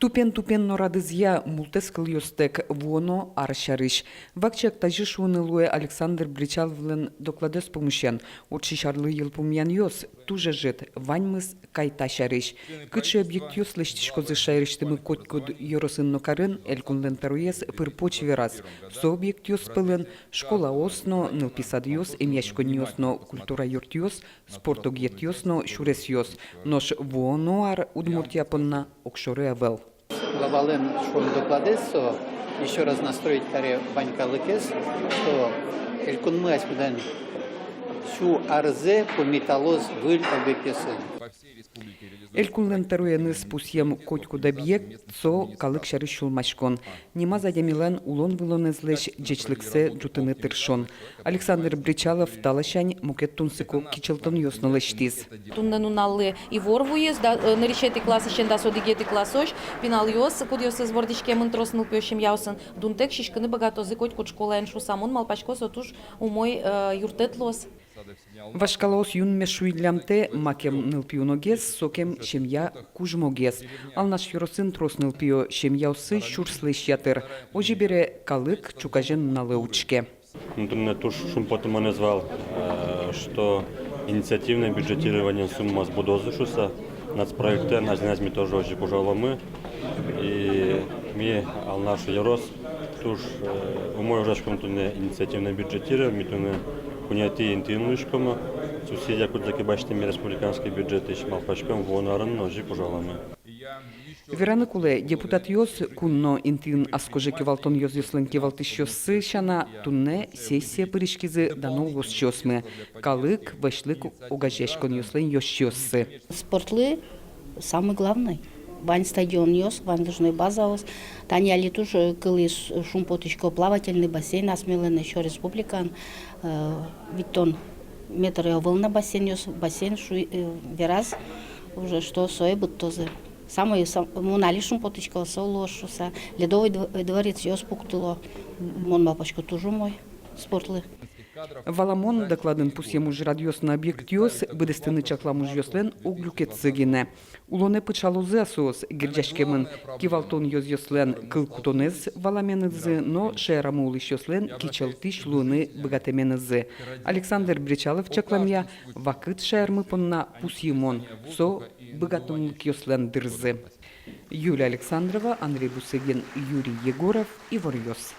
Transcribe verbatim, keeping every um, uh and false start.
Тупен-тупен но радызъя, мултэс кылъёстэк, вуоно ар сярысь. Вакчияк тазьы шуыны луэ Александр Бречаловлэн докладэз пумысен. Ортчись арлы йылпумъянъёс туж ӧжыт, ваньмыз кай та сярысь. Кыӵе объектъёс лэсьтӥськозы шаерысьтымы котькуд ёросын но карын, Элькунлэн тӧроез пыр-поч вераз. Со объектъёс пӧлын школаос но, нылпи садъёс, эмъяськонниос но культура юртъёс, спорт огъетъёс но сюресъёс. Нош вуоно ар Удмуртия понна огшоры ӧвӧл. Главалэн, шуом, докладэз со ещё раз настроить каре вань калыкез, что Элькунмы азьпудан сю арзэ пумиталоз выль объектъёсын. Элькунлэн тӧроеныз пусъем котькуд объект — со калык сярысь сюлмаськон. Нимаз адямилэн улон-вылонэзлэсь ӟечлыксэ ӝутыны тыршон. Александр Бречалов та ласянь мукет тунсыко кичӧлтонъёс но лэсьтӥз. Туннэ нуналлы ивор вуиз, да, э, нырысетӥ классысен дас одӥгетӥ классозь пиналъёс, кудъёсыз вордӥськемын трос нылпиё семьяосын, дунтэк сиськыны быгатозы котькуд школаын шуса. Мон малпасько, со туж умой, э, юрттэт луоз. Вашкалаос юнме шуиллямтэ: макем нылпи уногес, сокем семья кужмогес. Алнаш ёросын трос нылпиё семьяоссы сюрслэсь ятыр. Озьы бере, калык ӵуказе нуналэ учке. Ну, туннэ туж шумпотымонэз вал, э, что инициативное бюджетирование суммаос будозы шуса. Нацпроектэн азьланяз ми тоже озьы ик ужаломы. И ми, Алнаш ёрос, туж, э, умой ужаськом туннэ инициативное бюджетирование, ми туннэ куинетӥ интыын луиськомы. Субсидия кудзэ ке басьтӥм республиканский бюджетысь, малпаськом, вуоно арын но озьы ик ужаломы. Вераны кулэ, депутатъёс кун но интыын ас кожа кивалтон ёзъёслэн кивалтӥсьёссы сяна, туннэ сессие пыриськизы дано улосчиосмы, калык вӧсьлык огазеяськонъёслэн ёзчиоссы. Спортлы самый главный. Вань стадионъёс, вань лыжной базаос. Тани али туж, э, кылӥз, шумпотӥсько, плавательный бассейн асьмелэн ещё республикаын, э, витьтон метр ӧвӧл на бассейнъёс, бассейн шуи-, э, вераз уже, что сое быдтозы. Самой сам-, мон али шумпотӥсько, со луоз шуса, ледовый дво-, дворецъёс пуктыло. Мон малпасько, туж умой спортлы. Валамон, докладын пусъем ужрадъёс но объектъёс быдэстыны чаклам ужъёслэн ог люкетсы гинэ. Улонэ пыӵалозы-а соос, герӟаськемын кивалтон ёзъёслэн кыл кутонэз валаменызы но шаерамы улӥсьёслэн кичӧлтӥсь луыны быгатэменызы. Александр Бречалов чакламъя, вакыт шаермы понна пусйымон, со быгатонлыкъёслэн дырзы. Юлия Александрова, Андрей Бусыгин, Юрий Егоров, «Иворъёс».